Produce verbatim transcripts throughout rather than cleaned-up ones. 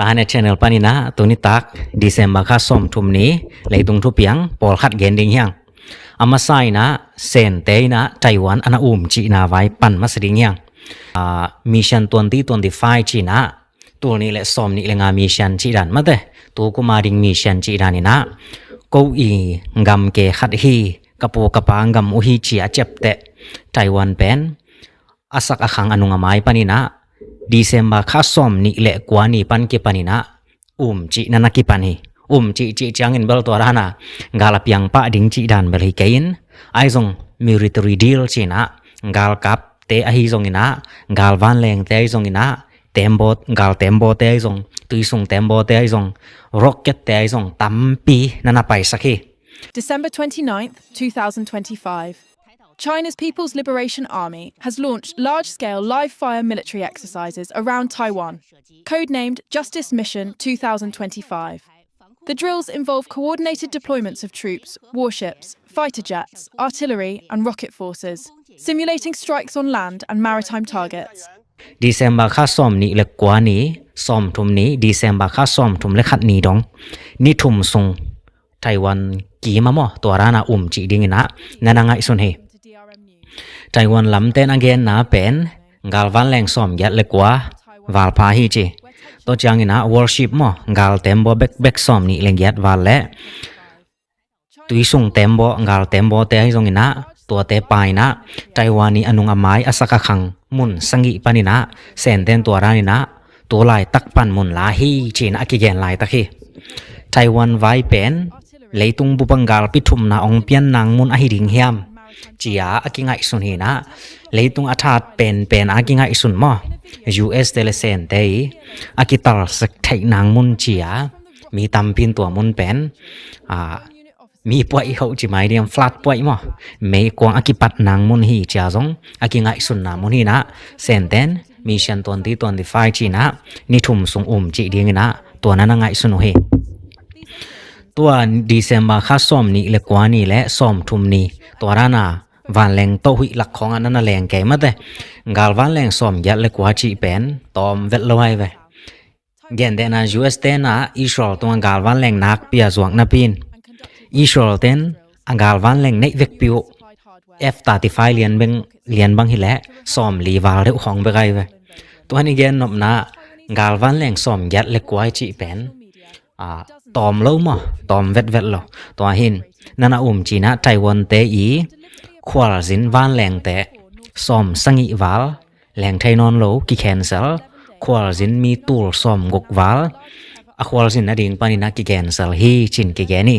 Pahane channel paninah tunitak December kha sawmthum ni leitung thupiang pawlkhat gen ding hiang. A masa inah Sente inah Taiwan ana um cihna vai pan masa ding hiang. Ah, Mission twenty twenty-five cinah tul nih le sawm nih le nga mission cih dan mate, tu kuma ding mission cih dan inah ko i gamke khat hi, ka pu ka pa gam uh hi ci a ciapteh Taiwan pen a sak a khang a nung a mai paninah December kha sawm nih le kua ni pan kipaninah um cih na na kipan hi. Um cih cih ciangin bel tua dana gal a piang pah ding cih dan bel hi kei in, ahi zong military deal cinah galkapte ahi zonginah, gal vanlengte ahi zonginah, tembaw, gal tembawte ahi zong, tuisung tembawte ahi zong, rockette ahi zong tampi na na paisak hi. December twenty-ninth, two thousand twenty-five. China's People's Liberation Army has launched large-scale live-fire military exercises around Taiwan, codenamed Justice Mission two thousand twenty-five. The drills involve coordinated deployments of troops, warships, fighter jets, artillery, and rocket forces, simulating strikes on land and maritime targets. December kha sawm nih le kua ni, sawmthum ni, December kha sawmthum le khat ni dong, ni thum sung Taiwan kima maw, tua dana um cih dinginah na na ngaihsun hi. Taiwan lamten a genna pen gal vanleng sawm giat le kua valpha hi ci. Tua cianginah warship maw, gal tembaw bekbek sawm nih le giat val le tuisung tembaw, gal tembawte ahi zonginah tuate painah Taiwan i a nung a mai a sak a khang mun sangih paninah Senten tua daninah tu laitak pan mun la hi cinah a kigen laitak hi. Taiwan vai pen leitung bupang galpi thumna ong pian nang mun ahi ding hiam cia a kingaihsun hinah, leitung a that penpen a kingaihsun maw, U S te le Sente i a kitalsak theih nang mun cia mi tampin tua mun pen a mi puaih hoh ci mai diam, flat puaih maw, meikuang a kipat nang mun hi cia zong a kingaihsunna mun hinah Senten Mission twenty twenty-five cinah ni thum sung um cih dinginah tua na na ngaihsun uh hi. Tua December kha sawm nih le kua ni le sawmthum ni tua dana vanleng toh huih lak khawngah na na leng kei mate, gal vanleng sawm giat le kua cih pen tawm vet lo hai ve. Gentehna U S tenah Israel tungah gal vanleng nakpi a zuak napi in Israel ten a gal vanleng neih vekpi uh F thirty-five lian bang, lian bang hileh sawm li val deuh khawng bek ahi ve. Tua ni gen nopna gal vanleng sawm giat le kua i cih pen a tawm lo maw, tawm vetvet lo. Tua hin na na um cinah Taiwan te i khualzin vanlengte sawm sangih val leng thei nawn lo, kikhensel, khualzin mi tul sawm guk val a khualzin a ding paninah kikhensel hi cin kigen hi.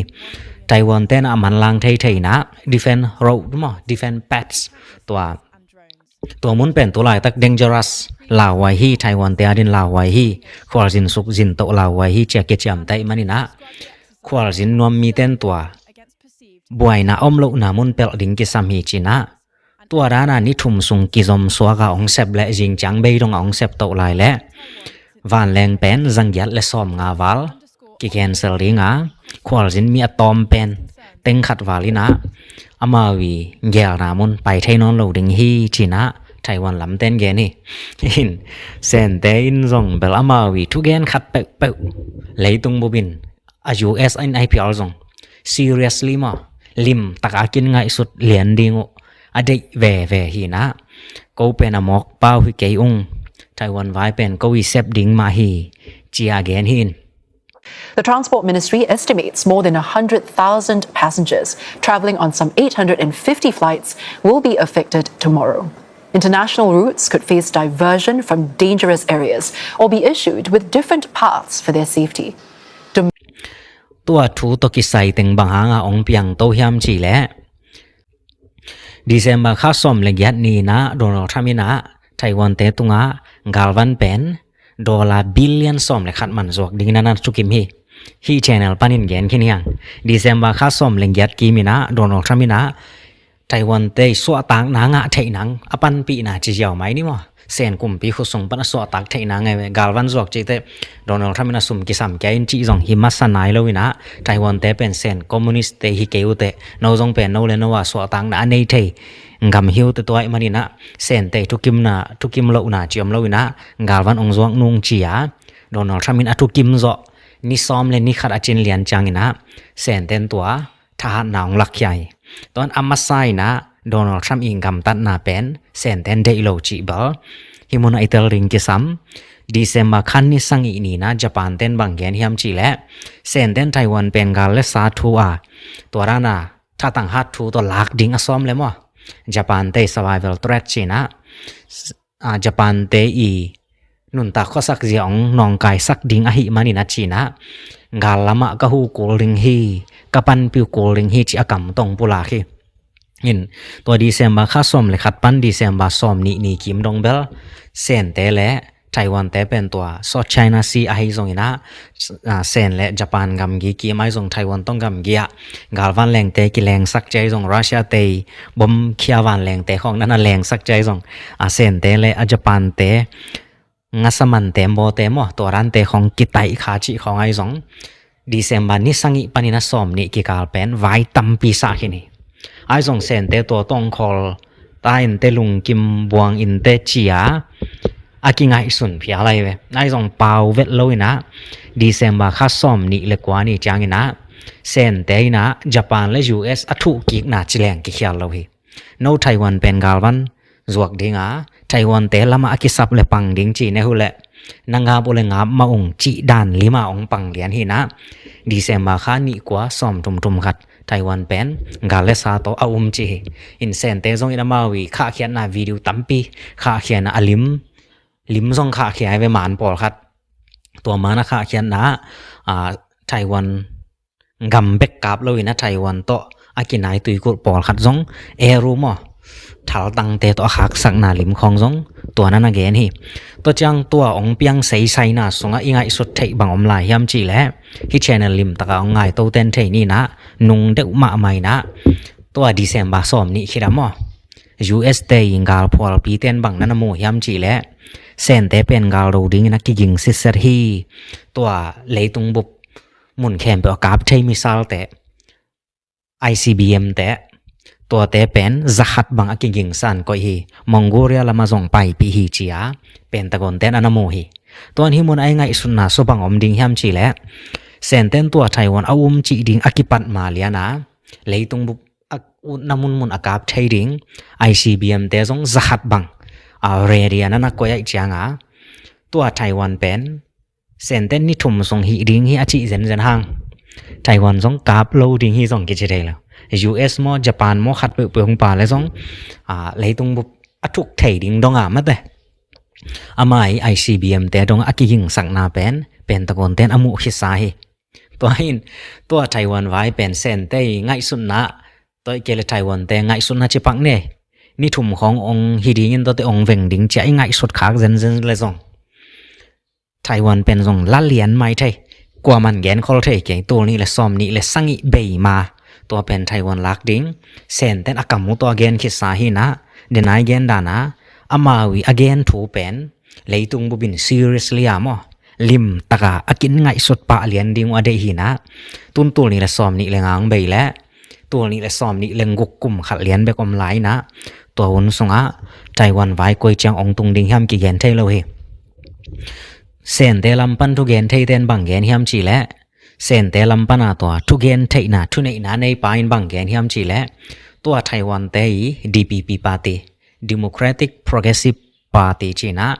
Taiwan tenah a manlang thei theinah defense road maw, defense paths tua tua mun pen tu laitak dangerous lauhuai hi, Taiwan te adin lauhuai hi, khualzin suk zin toh lauhuai hi cia kiciamteh maninah khualzin nuam mi ten tua buaina om lohna mun pelh ding kisam hi cinah tua dana ni thum sung kizom suaka ong sep le zingciang bei donga ong sep toh lai le vanleng pen zanggiat le sawm nga val kikhensel dinga khualzin mi a tawm pen tengkhat val inah amau i gelna mun pai thei nawn lo ding hi cinah Taiwan lamten gen hi. Hin Sente in zong bel amau i thugen khat peuhpeuh leitung bupin a U S in I P R zong seriously maw, lim taka kin ngaihsut lian ding uh a deih veve hinah ko pen a mawk pau hi kei ung, Taiwan vai pen ko i sep ding mah hi cia gen hin. The Transport Ministry estimates more than one hundred thousand passengers travelling on some eight hundred and fifty flights will be affected tomorrow. International routes could face diversion from dangerous areas or be issued with different paths for their safety. Tua thu tawh kisai teng bang hanga ong piang to hiam cihleh December kha sawm le giat ni inah Donald Trump inah Taiwan te tungah galvan pen dollar billion sawm le khat man zuak ding inah na thukim hi. Hih channel panin gen khin hiang. December kha sawm le giat kim inah Donald Trump inah Taiwan te suahtakna ngah theih nang a panpihna ci ziau mai ni maw? Sen kumpi khut sung pan a suahtak theihna ngai ve. Galvan zuak cihte Donald Trump in a sum kisam kia in cih zong hi masa nai lo inah Taiwan te pen Sen communist te hi kei ute, no zong pen no le no a suahtakna a nei thei gam hi ute. Tua ih maninah Sen te thukimna, thukim lohna ci om lo inah galvan ong zuak nung ci a Donald Trump in a thukim zawh ni sawm le ni khat a cin lian ciangin ah Sente in tua thahatna hong lakkhia hi. Tua a masa in ah Donald Trump i gamtatna pen Sente in deih lo cih bel hih mun ah i tel ding kisam. December kha ni sagih ni-in ah Japan ten bang gen hiam cih leh, Sente in Taiwan pen gal le sa thu a, tua dan a thatang hat thu tawh lak ding a sawm le maw, Japan te i survival threat ci-in ah, ah, Japan te i nuntak khuasak zia hong nawngkaisak ding ahih manin a ci-in ah, gal lamah ka hu kul ding hi, ka panpih kul ding hi ci a kam tawh hong pulak hi. In, tua December kha sawm le khat pan December sawm nih ni kim dong bel Sente le Taiwan te pen tua South China Sea ahi zongin ah, ah, Sen le Japan gamgi kim ahi zong Taiwan tawh gamgi ah, gal vanleng te kilengsak ci ahi zong, Russia te i bom khia vanleng te khawng na na lengsak ci ahi zong, a Sente le a Japan te ngasa man te, mbaw te maw, tua dan te khawng kitaih kha cih khawng ahi zong, December ni sagih panin a sawm nih kikal pen vai tampi sa khin hi. Ahi zong Sente tua tawh hong khawl ta in te, lungkim buang in te ci a, a kingaihsun phial ahi ve. Ahi zong pau vet lo in ah December kha sawm nih le kua ni ciangin ah Sente in ah Japan le U S a thuhkikna ci leng kikhial lo hi. No Taiwan pen galvan zuak ding a, Taiwan te lamah a kisap le pang ding ci ne uh leh, na ngap uh le ngap mah ung cih dan lim a hong pang lian hi in ah, December kha nih kua sawm thum thum khat Taiwan pen gal le sa tawh a um ci hi. In Sente zongin amau i khahkhiatna video tampi khahkhia in ah, a lim, lim zong khahkhia hi ve, man pawlkhat. Tua man a khahkhiatna ah, a, Taiwan gam bek kap lo in ah Taiwan tawh a kinai tuikulh pawlkhat zong, eru maw, thaltangte tawh a khaksakna lim khawng zong tua na na gen hi. Tua ciang tua hong piang seisaina sungah i ngaihsut theih bang om lai hiam cih leh, hih channel limtak a hong ngaito ten thei ni in ah, nung deuh mahmah in ah, tua December sawm nih khit ah maw, U S te i gal phualpi ten bang na na mu hiam cih leh, Sente pen gal do dingin a kiging sitset hi. Tua leitung bup mun khempeuh a kap thei missile te, I C B M te, tuate pen za khat bang a kigingsa-in koih hi. Mongolia lamah zong paipih hi ci a Pentagon ten a na mu hi. Tua in hih mun a i ngaihsutna sua bang om ding hiam cih leh, Sente in tua Taiwan a um cih ding a kipat ma lian a, leitung bup a utna munmun a kap thei ding I C B M te zong za khat bang a ready a na na koih ahih ciang a, tua Taiwan pen Sente in ni thum sung hih ding hi a cih zenzen hang, Taiwan zong kap lo ding hi zong kici thei lo. U S maw, Japan maw, khat peuhpeuh hong pia le zong, a, leitung bup a thuk thei ding dong a mate, ama i I C B M te dong a kigingsakna pen Pentagon ten a muh khitsa hi. Tua in, tua Taiwan vai pen Sente i ngaihsutna, tua i kei le Taiwan te ngaihsutna ci pak ne, ni thum khawng hong hi dingin tuate hong veng ding ci a i ngaihsut khak zenzen le zong, Taiwan pen zong la lian mai thei. Kuaman gen khol thei kei, tul nih le sawm nih le sagih bei ma tua pen Taiwan lak ding Sente in a kam uh tawh a gen khitsa hi in ah, denai gen dan a, amau i a gen thu pen leitung bup in seriously a maw, limtak a a kin ngaihsut pah lian ding uh a deih hi in ah, tun tul nih le sawm nih le nga hong bei le, tul nih le sawm nih le guk kum khat lian bek om lai in ah, tua hun sungah Taiwan vai koi ciang hong tung ding hiam kigen thei lo hi. Sente lam pan thugen thei ten bang gen hiam cih leh, Sente lam pan a tua thugen theihna, thuneihna nei pa in bang gen hiam cih leh, tua Taiwan te i D P P party, Democratic Progressive Party ci in ah,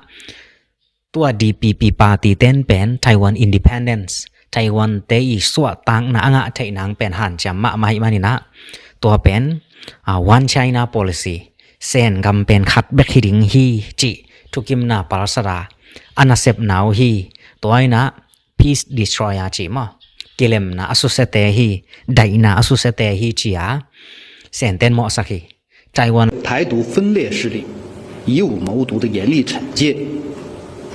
tua D P P party ten pen Taiwan independence, Taiwan te i suahtakna a ngah theih nang pen hanciam mahmah ahih manin ah, tua pen, a, One China Policy, Sen gam pen khat bek hi ding hi cih thukimna palsat a, a nasepna uh hi. Tua in ah peace destroyer ci maw, kilemna a susiate hi, daihna a susiate hi ci a Sente in mawhsak hi. Taiwan 台独分裂势力以武谋独的严厉惩戒，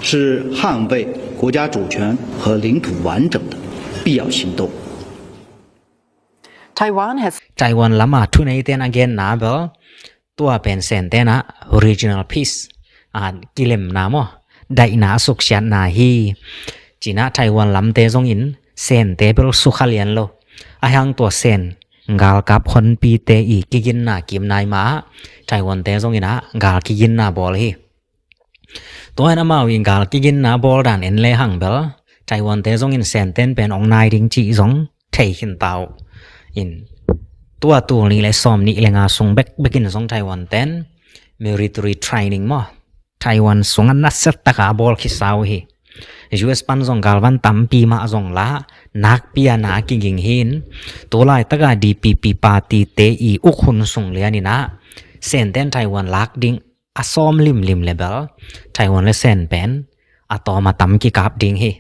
是捍卫国家主权和领土完整的必要行动。 Taiwan has Taiwan lam a thuneite in a genna bel, tua pen Sente in ah regional peace, a, kilemna maw, daihna a suksiatna hi. Ci in ah Taiwan lamte zongin Sente bel sukha lian lo. Ahih hang tua Sen galkap honpite i kiginna kimna i mah ah Taiwan te zongin ah gal kiginna bawl hi. Tua in amau in gal kiginna bawl dan en le hang bel Taiwan te zong in Senten pen ong nai ding cih zong thei khin ta uh. In tua tul nih le sawm nih le nga sung bekbek in zong Taiwan ten military training maw, Taiwan sungah nasia taka a bawl khit sa uh hi. U S pan zong galvan tampi mah zong la, nakpi a na a kiging hi in, tu laitaka D P P party te i uk hun sung lian in ah Senten Taiwan lak ding a sawm limlim le bel Taiwan le Sen pen a tawm a tam kikap ding hi.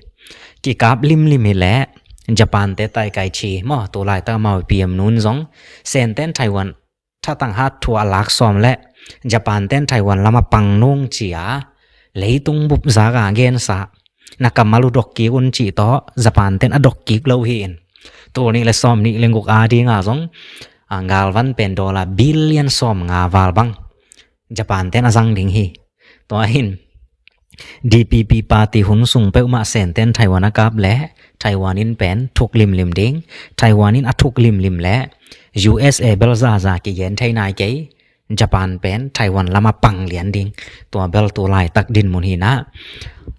Kikap limlim hi leh Japan te Taikai Chi maw, tu laitak amau P M nu in zong Senten Taiwan thatang hat thu a lak sawm leh Japan ten Taiwan lam a pang nung ci a, leitung bup zak a gensa, na kammal uh dok kik un cih tawh Japan ten a dok kik lo hi in. Tul nih le sawm nih le guk a ding a zong a galvan pen dollar billion sawm nga val bang Japan ten a zang ding hi. Tua hin D P P party hun sung peuhmah Senten Taiwan a kap leh Taiwan in pen thuk limlim ding. Taiwan in a thuk limlim leh U S A bel zaza kigen thei nai kei. Japan pen Taiwan lam a pang lian ding. Tua bel tu laitak dinmun hi in ah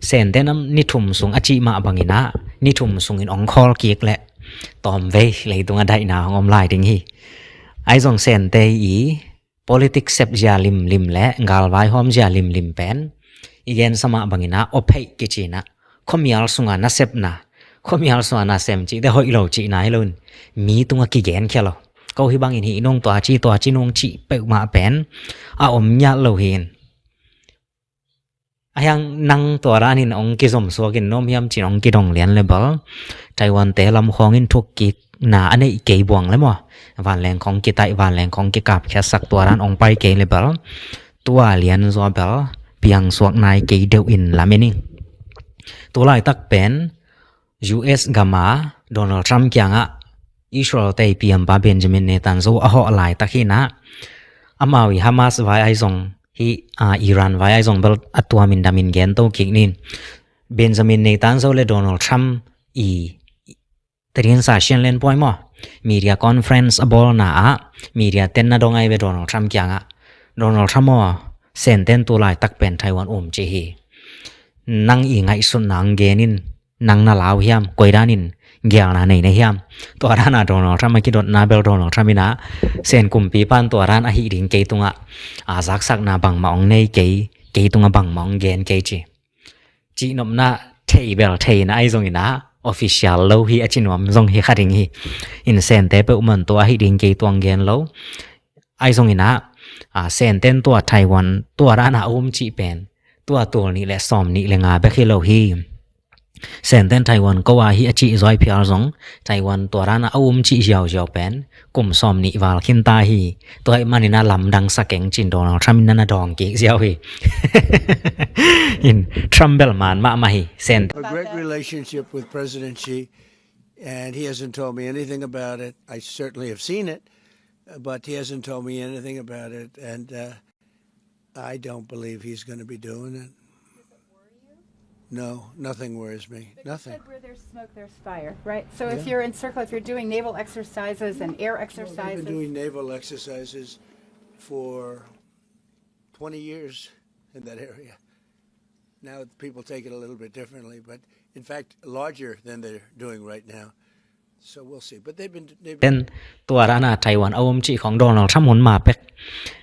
Senten am ni thum sung a cih mah bangin ah ni thum sungin ong khawl kik leh tawmvei leitung a daihna hong om lai ding hi. Ahi zong Sente i politics sep zia limlim le galvai hawm zia limlim pen i gensa mah bangin ah opheih kici in ah khuamial sunga nasepna, khuamial sunga nasem cihte hoih lo cihna hi lo in mi tungah kigen khia lo. Ko hi bangin hih nung tua ci tua ci nung cih peuhmah pen a om ngiat lo hi in. A hiang nang tua dan in ong kizom suak in nuam hiam cin ong kidong lian le bel Taiwan te lam khawng in thuk kikna a neih kei buang le maw, vanleng khawng kitaih, vanleng khawng kikap khiatsak tua dan ong pai kei le bel tua lian zaw bel piang suak nai kei deuh in lamen ing. Tu laitak pen U S gam a Donald Trump kiangah Israel te i P M pa Benjamin Netanyahu a hawh laitak hi in ah amau i Hamas vai ahi zong hi, a, Iran vai ahi zong bel a tuamin damin gen to kik ning. Benjamin Netanyahu le Donald Trump i tadinsa sian len puai maw, media conference a bawlna ah media ten na dong ahi ve Donald Trump kiangah, Donald Trump aw, Senten tu laitak pen Taiwan um ci hi. Nang i ngaihsutna ang gen in, nang na lau hiam, koi dan in gelna nei na hiam? Tua dan a Donald Trump a kidotna bel Donald Trump in ah Sen kumpipan tua dan a hih ding kei tungah a zaksakna bangmah ong nei kei, kei tungah bangmah ong gen kei ci. Cihnopna thei bel thei in ah ahi zong in ah official lo hi a ci nuam zong hi kha ding hi. In Sente peuhmah in tua a hih ding kei tuang gen lo. Ahi zong in ah, a, Senten tua Taiwan tua dan a um cih pen tua tul nih le sawm nih le nga bek hi lo hi. Senten Taiwan ko a hi a cih zaw phial zong Taiwan tua dan a um cih ziauziau pen kum sawm nih val khin ta hi. Tua ahih manin a lamdang sa keng cin Donald Trump in na na dawng kik ziau hi. In Trump bel man mahmah hi. Senten a great relationship with President Xi, and he hasn't told me anything about it. I certainly have seen it, but he hasn't told me anything about it, and, uh, I don't believe he's gonna be doing it. No, nothing worries me. But you said where there's smoke, there's fire, right? So if you're in circle, if you're doing naval exercises and air exercises. Well, they've been doing naval exercises for twenty years in that area. Now people take it a little bit differently, but in fact, larger than they're doing right now. So we'll see. But they've been, they've been. Then tua dan a Taiwan a um cih khong Donald Trump hun ma pek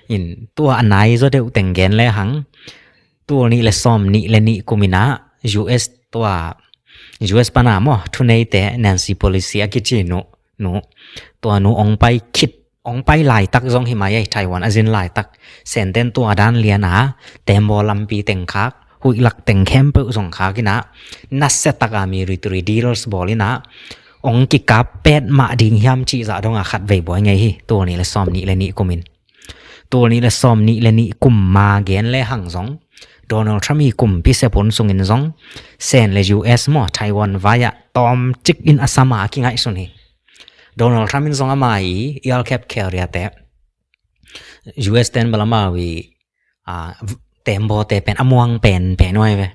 in tua a nai zaw deuh teng gen le hang, tul nih le sawm nih le nih kum in ah U S tua, U S pan a maw, thuneite Nancy Pelosi a kici nu, nu, tua nu ong pai khit, ong pai laitak zong hi mai ei, Taiwan a zin laitak Senten tua dan lian a tembaw lampi teng khak, huihlak teng khempeuh zong khak in ah nasia taka military deals bawl in ah ong kikap pet mah ding hiam cih zah dong a khatvei buai ngei hi. Tul nih le sawm nih le nih kum in, tul nih le sawm nih le nih kum ma gen le hang zong Donald Trump i kumpi sep hun sungin zong Sen le U S maw, Taiwan vai ah tawmcik in a sam a kingaihsun hi. Donald Trump in zong ama i aircraft carrier te, U S ten bel amau i, a, v-, tembaw te pen a muang pen pen uh ahi ve.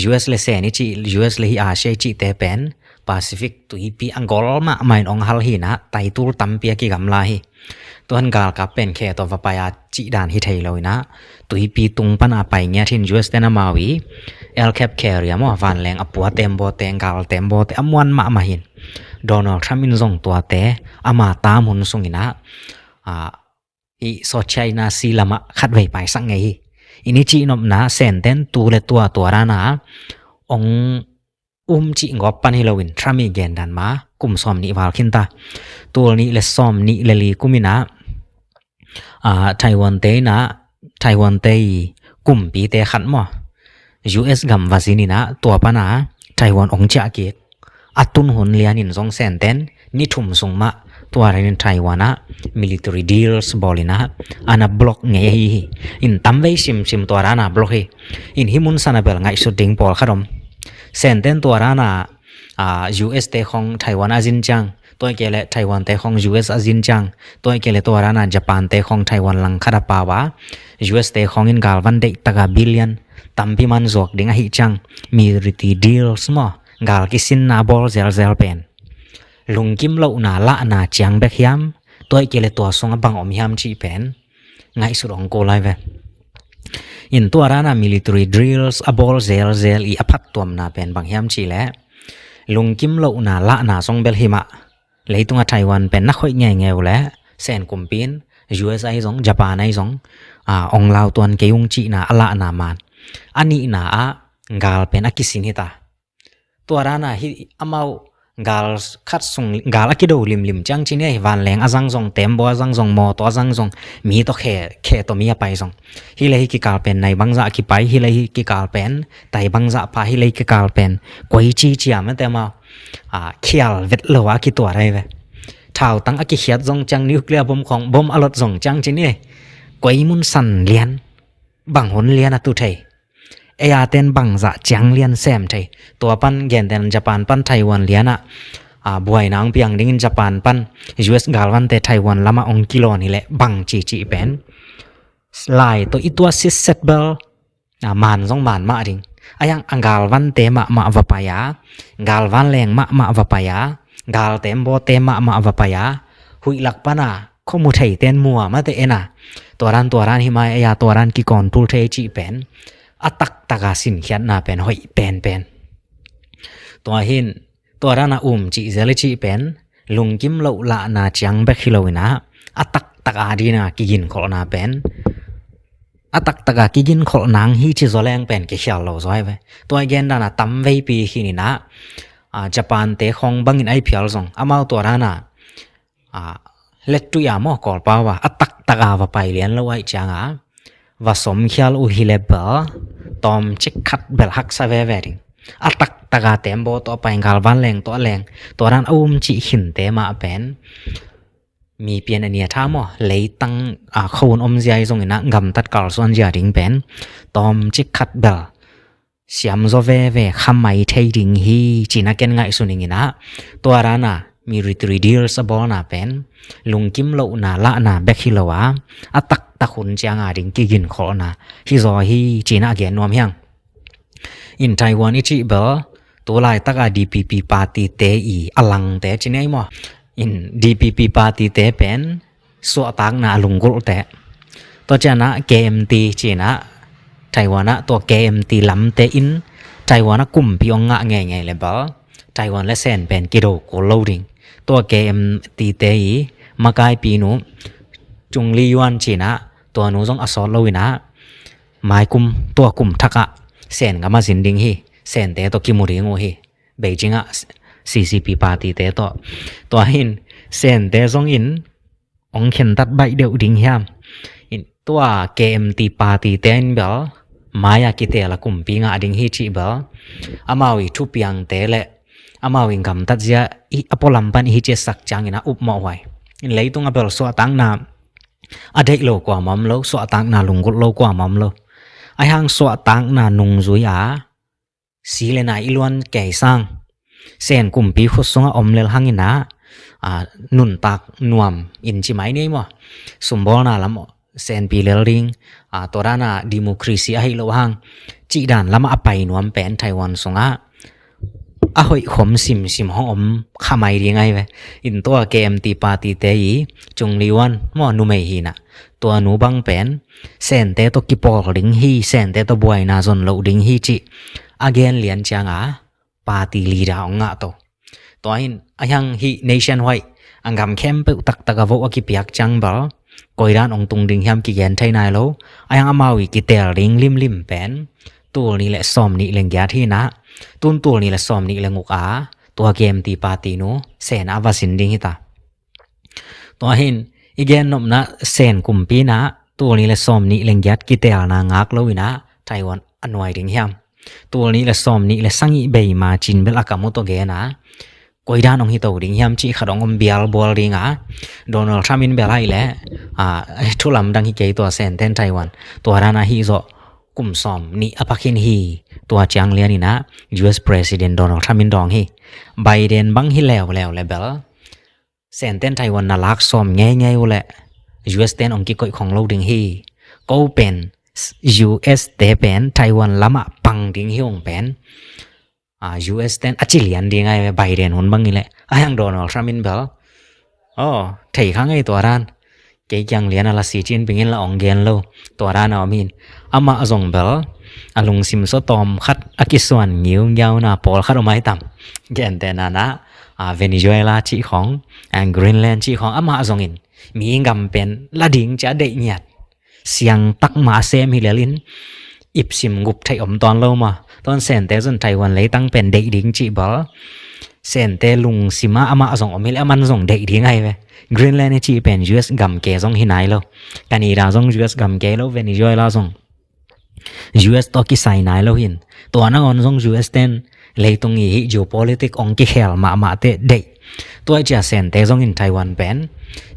U S le Sen i cih, U S le hi Asia i cihte pen Pacific tuipi a gol mahmah in hong hal hi in ah, taitul tampi a kigamla hi. Tuan galkap pen khe tawh va pai a cih dan hi thei lo in ah, tuipi tung pan a pai ngiat hi in, U S te in amau i aircraft carrier maw, vanleng a pua tembaw te, gal tembaw te a muan mahmah hi in. Donald Trump in zong tuate ama tam hun sung in ah, ah, i South China Sea lamah khatvei paisak ngei hi. I ni cihnopna Sen ten tu le tua tua dan a hong um cih gawp pan hi lo in, Trump i gen dan mah kum sawm nih val khin ta. Tul nih le sawm nih le li kum in ah, ah, Taiwan te in ah, Taiwan te i kumpite khat maw, U S gam va zin in ah, tua pan a Taiwan hong ciah kik. A tun hun lian in zong Sen ten ni thum sung mah tua dan in Taiwan ah military deals bawl in ah, a na block ngei ahi hi. In tamvei simsim tua dan a block hi. In hih mun san a bel ngaihsut ding pawlkhat om. Sen ten tua dan a, ah, U S te khawng Taiwan a zin ciang, tua hi kei leh Taiwan te khawng U S a zin ciang, tua hi kei leh tua dan a Japan te khawng Taiwan langkhat a pau a, U S te khawng in galvan deih tak a billion tampi man zuak ding ahih ciang, military deals maw, gal kisinna bawl zelzel pen lungkim lohna lahna ciang bek hiam, tua hi kei leh tua sung a bang om hiam cih pen ngaihsut hong kul lai ve. In tua dan a military drills a bawl zelzel i a phattuamna pen bang hiam cih leh, lungkim lohna lahna zong bel hi mah, leitung a Taiwan pen na khoih ngeingei uh leh Sen kumpi in U S ahi zong, Japan ahi zong, ah, hong lau tuan kei ung cihna a lahna man. A nihna ah gal pen a kisin hi ta. Tua dan a hih amau gal khat sung, gal a kido limlim ciang ci ni ei, vanleng a zang zong, tembaw a zang zong, mawtaw a zang zong, mi tawh khe, khe tawh mi a pai zong. Hih leh hih kikal pen nai bangzah a kipai, hih leh hih kikal pen tai bangzah pha, hih leh hih kikal pen koi ci ciam a te amau, ah, khial vet lo a kituat ahi ve. Thautang a kikhiat zong ciang, nuclear bom khawng, bom a lot zong ciang ci ni ei, koi mun san lian, bang hun lian a tu thei. Ei a ten bangzah ciang lian sem thei. Tua pan gentehna Japan pan Taiwan lian ah, ah, buaina hong piang dingin Japan pan U S galvante Taiwan lamah hong kilawn hi leh bang cihcih pen, lai tawh i tuat sitset bel, ah, man zong man mah ding. A hiang a galvante mahmah va pai a, galvan leng mahmah va pai a, gal tembawte mahmah va pai a, huih lak pan a khuamu theite in mua mah te en a, tua dan tua dan hi mai, ei a tua dan kikawn tul thei cih pen a taktak a sinkhiatna pen hoih penpen. Tua hi in, tua dan a um cih zel i cih pen lungkim loh lahna ciang bek hi lo in ah, a taktak a ding a kiginkholhna pen, a taktak a kiginkholh nang hi ci zaw leng pen kikhial lo zaw hi ve. Tua i gen dan a tamveipi hi in ah, ah, Japan te khawng bangin ahi phial zong, amau tua dan a, ah, lettui a maw, Kawlpau a, a taktak a va pai lian lo ahih ciang a, va sawmkhial uh hi leh bel, tawmcik khat bel haksa veve ding. A taktak a tembaw tawh a pai, galvan leng tawh a leng, tua dan a um cih khinte mah pen, mi pian a nia tha maw, leitang, ah, khua hun omzia hi zong in ah, gamtat kalsuanzia ding pen tawmcik khat bel siam zaw veve kha mai thei ding hi, ci-in ah ken ngaihsun ing in ah, tua dan a military deals a bawlna pen lungkim lohna lahna bek hi lo a, a taktak hun ciang a ding kiginkholhna hi zaw hi, ci-in ah a gen nuam hi hang. In Taiwan i cih bel, tu laitak a D P P party te i a langte ci ni ei maw. In D P P party te pen suahtakna a lunggulhte. Tua ciang a K M T ci-in ah, Taiwan ah tua K M T lamte in Taiwan ah kumpi hong ngah ngeingei leh bel, Taiwan leh Sen pen kido kul lo ding. Tua K M T te i makaipi nu Chun Li-yuan ci-in ah, tua nu zong a sawt lo in ah, maikum, tua kum thak ah Sen gam ah zin ding hi, Sente tawh kimu ding uh hi, Beijing ah C C P party te tawh. Tua hi in Sente zong in hong khentat baih deuh ding hiam. In tua K M T party te in bel, mai a kiteel a kumpi ngah ding hi cih bel, amau i thupiangte leh amau i gamtatzia i a pualam pan i hi ciatsak ciang in ah upmawh huai. In leitung a bel suahtakna a deih lo kuamah om lo, suahtakna lunggulh lo kuamah om lo. A hiang suahtakna nungzui a si leh nai i luan kei sang, Sen kumpi khut sungah om lel hang in ah, ah, nuntak nuam in ci mai ni ei maw. Sumbawlna lam senpi lel ding, ah, tua dan a democracy ahih loh hang cih dan lamah a pai nuam pen Taiwan sungah a hoih khom simsim hong om kha mai ding ahi ve. In tua K M T party te i Chungli Wan maw, numei hi na, tua nu bang pen Sente tawh kipawl ding hi, Sente tawh buaina zon loh ding hi cih a gen lian cianga party leader hong ngah to. Tua hin a hiang hih nationwide a gam khempeuh taktak a vote a kipiak ciang bel koidan hong tung ding hiam kigen thei nai lo. A hiang amau i kitel ding limlim pen tul nih le sawm nih le giat hi na, tun tul nih le sawm nih le guk a tua K M T party nu Sen a va sin ding hi ta. Tua hin i gen nopna Sen kumpi na tul nih le sawm nih le giat kitelna ngak lo ina Taiwan a nuai ding hiam? Tul nih le sawm nih le sagih bei ma cin bel a ka mu tawh gen a, koidan hong hi to ding hiam cih khat hong om bial bual ding a, Donald Trump in bel ahi le, a, thu lamdang hi kei tua Senten Taiwan tua dan a hi zawh kum sawm nih a pak hin hi. Tua ciang lian ina U S President Donald Trump in dawng hi. Biden bang hi leuleu le bel Senten Taiwan na lak sawm ngeingei uh le U S ten hong kikoih khong lo ding hi. Ko pen U S te pen Taiwan lamah pang ding hi ung pen, a, U S ten a ci lian ding ahi ve, Biden hun bang hi le. A hiang Donald Trump in bel, aw, thei kha ngei tua dan. Kei kiang lian a la si cin pingin la hong gen lo. Tua dan a om hin amah zong bel a lungsim sawtawm khat a kisuan ngiungiau na pawlkhat om ai tam. Gentehna na, a, Venezuela cih khong, a, Greenland cih khong amah zongin mi gam pen la ding cia deih ngiat. Siangtak mah a sem hi lelin ipsim gup theih om tawn lo ma. Tua Sente zon Taiwan leitang pen deih ding cih bel Sente lungsima amah zong om hi le aman zong deih ding ahi ve. Greenland i cih pen U S gamke zong hi nai lo. Canada zong U S gamke lo, Venezuela zong U S tawh kisai nai lo hin. Tua nangawn zong U S ten leitung i hih geopolitic hong kikhel mahmah te deih. Tua i cia Sente zongin Taiwan pen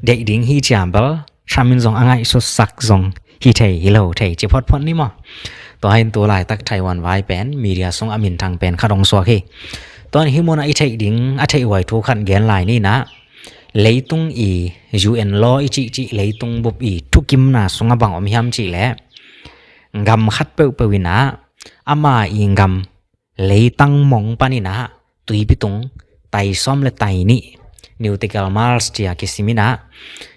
deih ding hi cia bel Trump in zong a ngaihsutsak zong hi thei hi lo thei ci photphot ni maw? Tua hin tu laitak Taiwan vai pen media sung a minthang pen khat hong suak hi. Tua hi mun a i theih ding a theih huai thu khat gen lai ni na, leitung i U N law i cihcih leitung bup i thukimna sungah bang om hiam cih leh, gam khat peuhpeuh inah ama i gam leitang mong paninah tuipi tung tai sawm le tai nih, nautical miles cia kisim inah,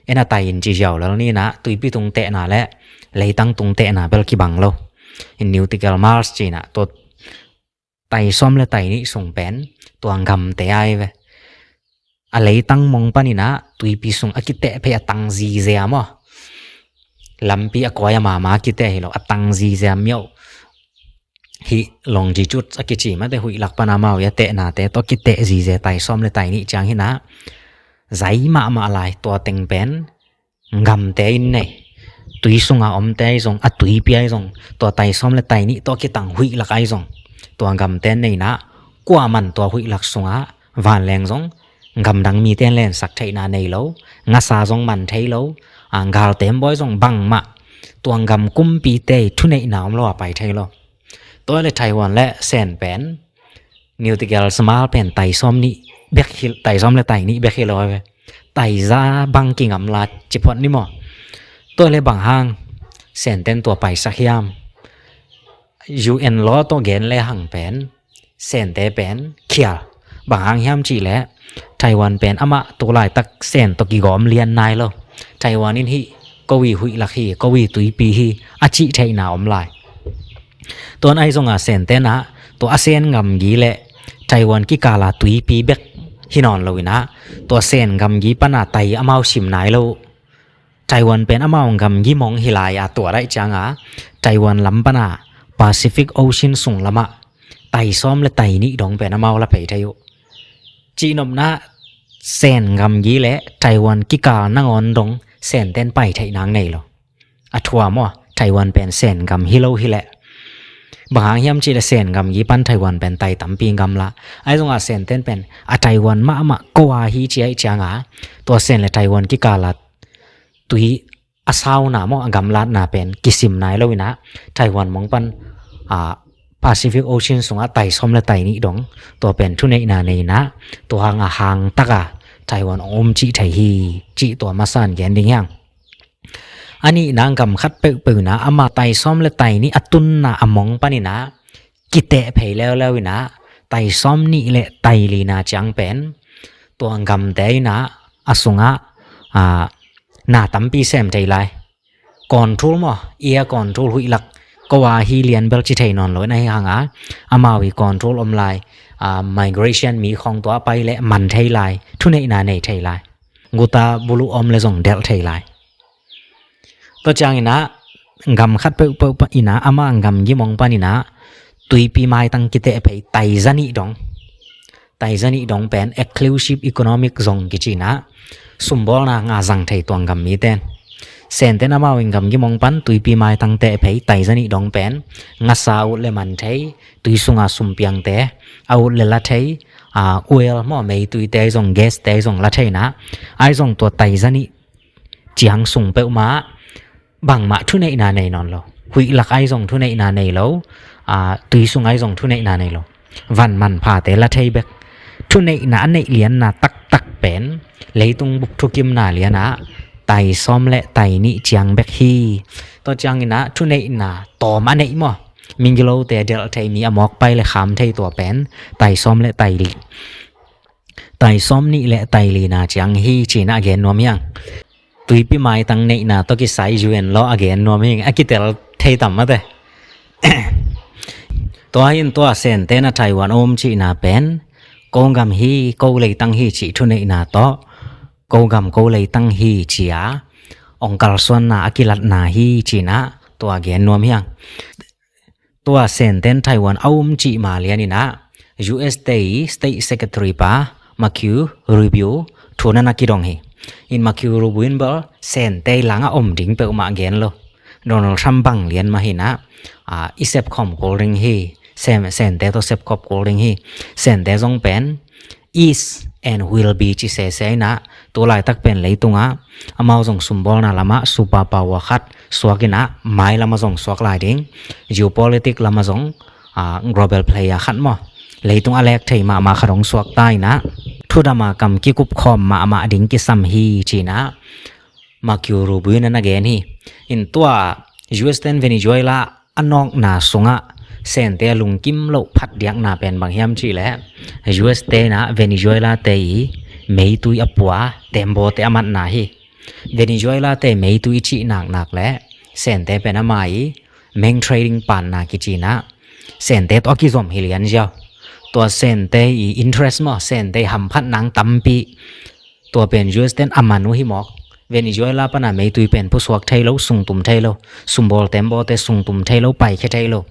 ena tai in ci ziau lel ni inah, tuipi tung tehna le leitang tung tehna bel kibang lo. In nautical miles ci inah tua tai sawm le tai nih sung pen tua gamte ai ve. A leitang mong paninah tuipi sung a kiteh phei a tang zizia maw? Lampi a kuai a mama kiteh hi lo, a tang zizia miauh. Hih longitude a kici mate huih lak pana mau ia tehnate tawh kiteh zizia tai sawm le tai nih ciang hinah, zai mahmah lai. Tua teng pen gamte in nei. Tui sunga omte ai zong, a tuipi ai zong, tua tai sawm le tai nih tawh kitang huih lak ai zong, tua gamte in nei inah, kuaman tua huih lak sungah vanleng zong gamdang mite in lensak theihna nei lo, ngasa zong man thei lo, a, galtem bawi zong bangmah tua gam kumpite i thuneihna om lo a pai thei lo. Tua le Taiwan le Sen pen nautical mile pen tai sawm nih bek hi, tai sawm le tai nih bek hi lo ve. Tai za bang kingam la ci phot ni maw? Tua le bang hang Senten tua paisak hiam? U N law tawh gen le hang pen Sente pen khial. Bang hang hiam cih leh Taiwan pen amah tu laitak Sen tawh kigawm lian nai lo. Taiwan in hih ko i huih lak hi, ko i tuipi hi a cih theihna om lai. Tuan ai zonga Sente nah tua a Sen gamgi le Taiwan kikala tuipi bek hi nawn lo inah, tua Sen gamgi pana tai amau sim nai lo. Taiwan pen amau gamgi mong hi lai a, tua daih cianga Taiwan lam pana Pacific Ocean sung lamah tai sawm le tai nih dong pen amau la pei thei uh. Cihnopna Sen gamgi le Taiwan kikal nangawn dong Senten pai theih nang nei lo. A thua maw, Taiwan pen Sen gam hi lo hi leh. Bang hang hiam cih leh Sen gamgi pan Taiwan pen tai tampi gam la. Ai zonga Senten pen a Taiwan mahmah ko a hi ciai cianga, tua Sen le Taiwan kikala tui a sauna maw, a gamlatna pen kisim nai lo inah, Taiwan mong pan, a, Pacific Ocean sungah tai sawm le tai nih dong, tua pen thuneihna nei inah, tua hanga hangtaka Taiwan ong um cih thei hi, cih tua masan gen ding hiang. A nihna gam khat peuhpeuh inah ama tai sawm le tai nih a tunna a mong paninah kiteh phei leuleu inah, tai sawm nih le tai lina ciang pen tua gamte in ah a sungah, ah, na tampi sem thei lai. Control maw, air control, huih lak ko a hi lian bel ci thei nawn lo in ahi hang a, amau i control om lai, ah, migration mi khawng tua pai le man thei lai, thuneihna nei thei lai. Guta buluh om le zong delh thei lai. Tua ciangin ah gam khat peuhpeuh pa in ah, ama gam gimong panin ah tuipi maitang kiteh phei tai zanih dong, tai zanih dong pen exclusive economic zone kici in ah sumbawlna nga zang thei tuang gam miten. Senten amau in gam gimong pan tuipi maitang teh phei tai zanih dong pen ngasa a ut le man thei, tui sunga sumpiangte a ut le la thei, ah, oil maw, meituite zong, gaste zong la thei in ah, ai zong tua tai zanih ciang sung peuhmah bangmah thuneihna nei nawn lo. Huih lak ai zong thuneihna nei lo, ah, tui sung ai zong thuneihna nei lo. Van manphate la thei bek. Thuneihna a neih lianna taktak pen leitung bup thukimna lianah tai sawm le tai nih ciang bek hi. Tua ciangin ah thuneihna tawm a neih maw, migilote delh thei, mi a mawk pai le kham thei tua pen tai sawm le tai li, tai sawm nih le tai lina ciang hi ci in ah a gen nuam hi hang. Tuipi maitang neihna tawh kisai U N law a gen nuam hi hang, a kitel thei tam mate. Tua hi in tua Senten a Taiwan a um cihna pen ko gam hi, ko leitang hi cih thuneihna tawh ko gam ko leitang hi ci a ong kalsuanna a kilatna hi ci in ah tua a gen nuam hi hang. Tua Senten Taiwan a um cih ma lianin ah U S te i State Secretary pa Marco Rubio thu na na kidong hi. In Marco Rubio in bel Sente langah om ding peuhmah gen lo. Donald Trump bang lian mah hi in ah, ah, i sepkhawm kul ding hi. Sem, Sente tawh sepkhawm kul ding hi. Sente zong pen is and will be ci sese in ah, tu laitak pen leitungah amau zong sumbawlna lamah superpower khat suak in ah, mai lamah zong suak lai ding, geopolitic lamah zong, ah, global player khat maw, leitung a lek thei mahmah khat hong suak ta in ah, thudama kam kikupkhawm mahmah ding kisam hi ci in ah Marco Rubio in a na gen hi. In tua U S ten Venezuela a nawkna sungah Sente a lungkim loh phat diakna pen bang hiam cih leh U S te in ah Venezuela te i meitui a pua tembawte a matna hi. Venezuela te meitui i cih naknak leh Sente pen ama i main trading partner kici in ah Sente tawh a kizom hi lian ziau. Tua Sente i interest maw, Sente i hamphat nang tampi tua pen U S ten a man uh hi mawk. Venezuela pana meitui pen pusuak thei lo, sungtum thei lo, sumbawl tembawte sungtum thei lo, paikhia thei lo.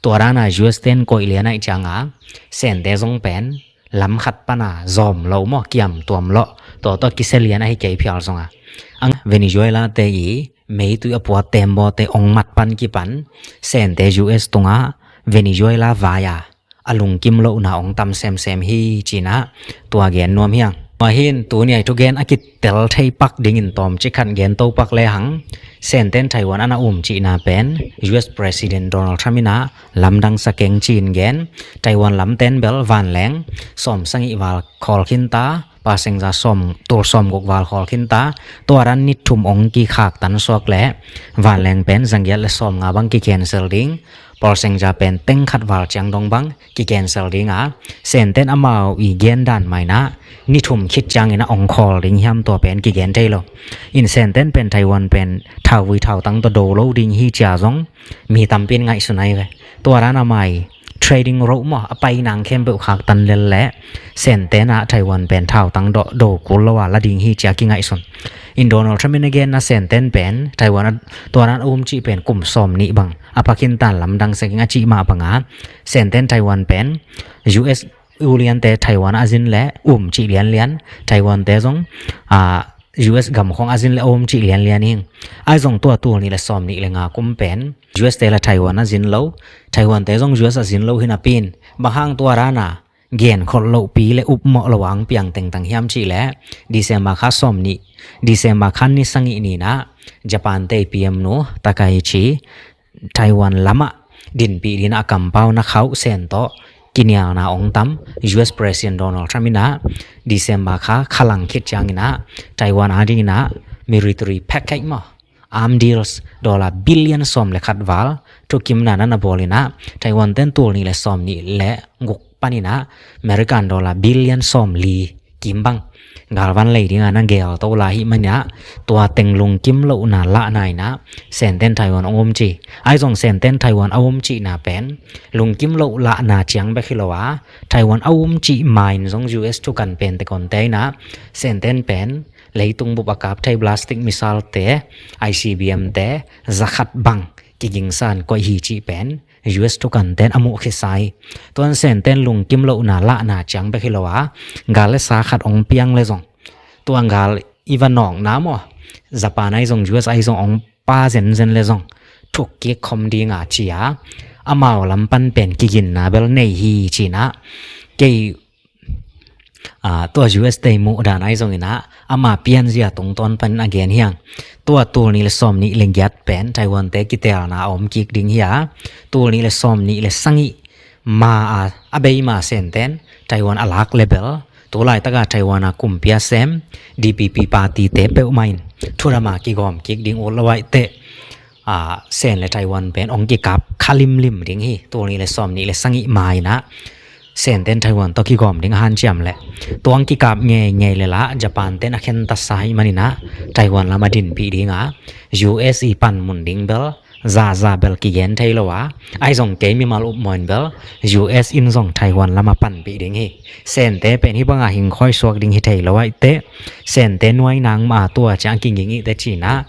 Tua dana U S ten koih lian ahih cianga Sente zong pen lam khat pana zawm lo maw, kiam tuam lo. Tua tawh kisia lian ahi kei phial zonga. Ang Venezuela te i meitui a pua tembawte ong mat pan kipan Sente U S tunga Venezuela vai a a lungkim lohna ong tam semsem hi ci in ah tua gen nuam hi hang. Tua hi in tuni a i thugen a kitel thei pak dingin tawmcik khat gen to pak le hang. Senten Taiwan a na um cihna pen U S President Donald Trump in ah lamdang sa keng ci in gen. Taiwan lamten bel vanleng sawm sagih val khawl khin ta, passenger sawm, tul sawm guk val khawl khin ta. Tua dan ni thum ong kikhak tan suak leh vanleng pen za giat le sawm nga bang ki cancel ding. Passenger pen teng khat val ciang dong bang ki cancel ding a, Senten amau i gen dan mah in ah ni thum khit ciangin ah ong khawl ding hiam tua pen kigen thei lo. In Senten pen Taiwan pen thauvui thautang tawh do lo ding hi ci a zong mi tampi in ngaihsun ahi ve. Tua dan ama i trading route maw, a pai nang khempeuh khak tan lel leh Senten ah Taiwan pen thautang do, do kul lo a la ding hi ci a kingaihsun. In Donald Trump in a genna Senten pen Taiwan a, tua dan a um cih pen kum sawm nih bang a pha khin tan lamdang sa keng a cih mah banga Senten Taiwan pen U S uliante Taiwan a zin le um cih lianlian, Taiwan te zong, ah, U S gam khawng a zin le um cih lianlian hi. Ai zong tua tul nih le sawm nih le nga kum pen U S te le Taiwan a zin lo, Taiwan te zong U S a zin lo hi napi in bang hang tua dana genkholh lohpi le upmawh lo a ong piang tengtang hiam cih leh December kha sawm nih, December kha ni sagih ni in ah Japan te P M nu Takaichi Taiwan lamah dinpih dingin a kampau na khauh Sen tawh kinialna ong tam. U S President Donald Trump in ah December kha khalang khit ciangin ah Taiwan a dingin ah military package maw, arm deals dollar billion sawm le khat val thukimna na na bawl in ah Taiwan ten tul nih le sawm nih le guk paninah American dollar billion sawmli kim bang galvan lei dinga na gelto lai hi manah, tua teng lungkim lohna lahna inah Senten Taiwan a um ci. Ahi zong Senten Taiwan a um cihna pen lungkim loh lahna ciang bek hi lo a, Taiwan a um cih ma-in zong U S thukan pen te konte inah Senten pen leitung bup a kap thei ballistic missile te, I C B M te zakhat bang kigingsan koih hi cih pen U S thukan ten a muh khit sa hi. Tuan Senten lungkim lohna lahna ciang bek hi lo a, gal le sa khat ong piang le zong, tua gal i va nawkna maw, Japan ahi zong U S ahi zong ong pa zenzen le zong thuk kik khom dinga ci a, amau lam pan pen kiginna bel nei hi cinah, kei a, tua U S te muh dan ahi zong inah ama pianzia tungtawn panin a gen hiang. Tua tul nih le sawm nih le giat pen Taiwan te kitelna a om kik ding hi a, tul nih le sawm nih le sagih ma a, a bei ma Senten Taiwan a lak le bel, tu laitaka Taiwan a kumpi a sem D P P party te peuhmah in thudama kigawm kik ding ut lo aih teh, a, Sen le Taiwan pen ong kikap kha limlim ding hi. Tul nih le sawm nih le sagih ma inah Senten Taiwan tawh kigawm ding a hanciam le, tua ong kikap ngeingei le lah Japan ten a khen tasa hi maninah Taiwan lam a dinpih dinga, U S i panmun ding bel zaza bel kigen thei lo a, ahi zong kei mimal upmaw in bel U S in zong Taiwan lam a panpih ding hi. Sente pen hih banga hingkhawi suak ding hi thei lo aih teh, Sente nuai nang ma tua ciang kinging ih te cinah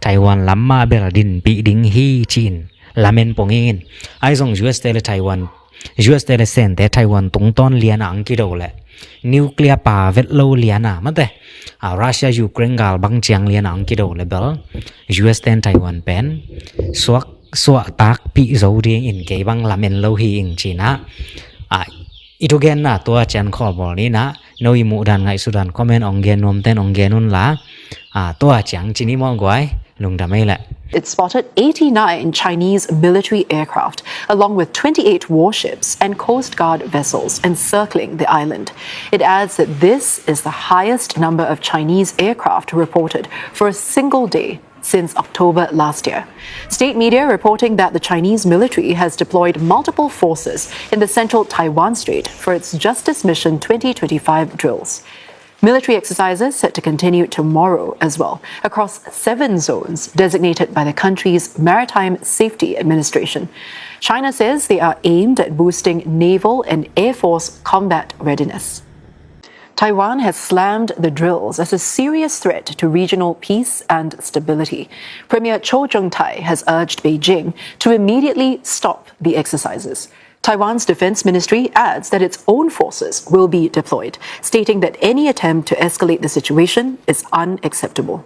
Taiwan lam mah bel dinpih ding hi ci-in lamen pong ing in. Ahi zong U S te le Taiwan, U S te le Sente Taiwan tungtawn liana ang kido le, nuclear pa vet lo liana mate, a, Russia Ukraine gal bang ciang liana ang kido le bel U S ten Taiwan pen suak suah takpih zo ding in kei bang lamen lo hi ing cinah, a, i thugenna tua cian khawlbawl ninah, no i muhdan ngaihsutdan comment ong gen nuamten ong gen unla, a, tua ciang cini mawh guai, lungdam ei leh. It spotted eighty-nine Chinese military aircraft, along with twenty-eight warships and Coast Guard vessels encircling the island. It adds that this is the highest number of Chinese aircraft reported for a single day since October last year. State media reporting that the Chinese military has deployed multiple forces in the central Taiwan Strait for its Justice Mission twenty twenty-five drills. Military exercises set to continue tomorrow as well, across seven zones designated by the country's Maritime Safety Administration. China says they are aimed at boosting naval and air force combat readiness. Taiwan has slammed the drills as a serious threat to regional peace and stability. Premier Cho Jung-tai has urged Beijing to immediately stop the exercises. Taiwan's defense ministry adds that its own forces will be deployed, stating that any attempt to escalate the situation is unacceptable.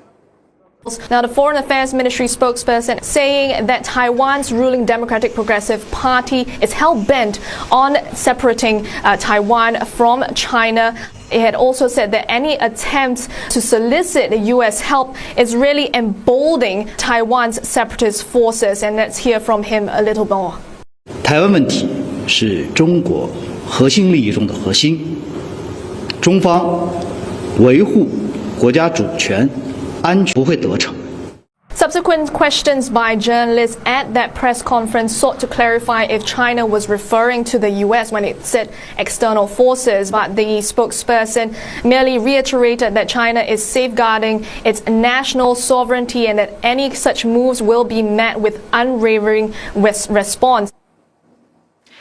Now, the Foreign Affairs Ministry spokesperson saying that Taiwan's ruling Democratic Progressive Party is hell-bent on separating, uh, Taiwan from China. It had also said that any attempt to solicit the U S help is really emboldening Taiwan's separatist forces. And let's hear from him a little more. 台湾问题是中国核心利益中的核心，中方维护国家主权、安全不会得逞。Subsequent questions by journalists at that press conference sought to clarify if China was referring to the U S when it said external forces, but the spokesperson merely reiterated that China is safeguarding its national sovereignty and that any such moves will be met with unwavering res-, response.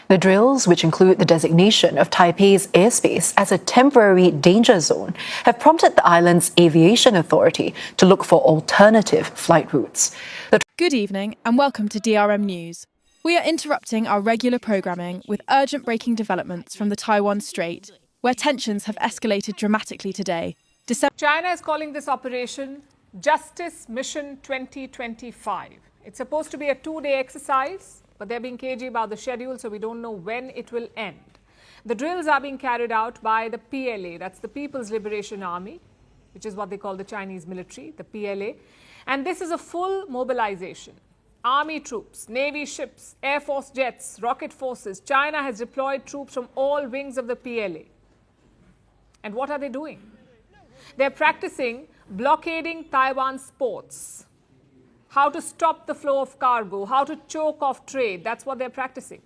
The drills, which include the designation of Taipei's airspace as a temporary danger zone, have prompted the island's aviation authority to look for alternative flight routes. The Good evening and welcome to D R M News. We are interrupting our regular programming with urgent breaking developments from the Taiwan Strait, where tensions have escalated dramatically today. December China is calling this operation Justice Mission twenty twenty-five. It's supposed to be a two-day exercise, but they're being cagey about the schedule, so we don't know when it will end. The drills are being carried out by the P L A, that's the People's Liberation Army, which is what they call the Chinese military, the P L A. And this is a full mobilization. Army troops, Navy ships, Air Force jets, rocket forces. China has deployed troops from all wings of the P L A. And what are they doing? They're practicing blockading Taiwan's ports. How to stop the flow of cargo, how to choke off trade, that's what they're practicing.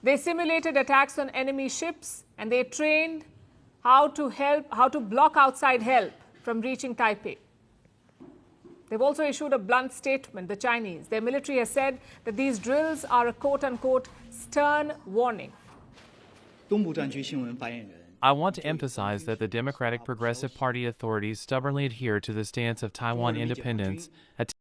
They simulated attacks on enemy ships and they trained how to help, how to block outside help from reaching Taipei. They've also issued a blunt statement, the Chinese. Their military has said that these drills are a quote-unquote stern warning. 东部战区新闻发言人 I want to emphasize that the Democratic Progressive Party authorities stubbornly adhere to the stance of Taiwan independence,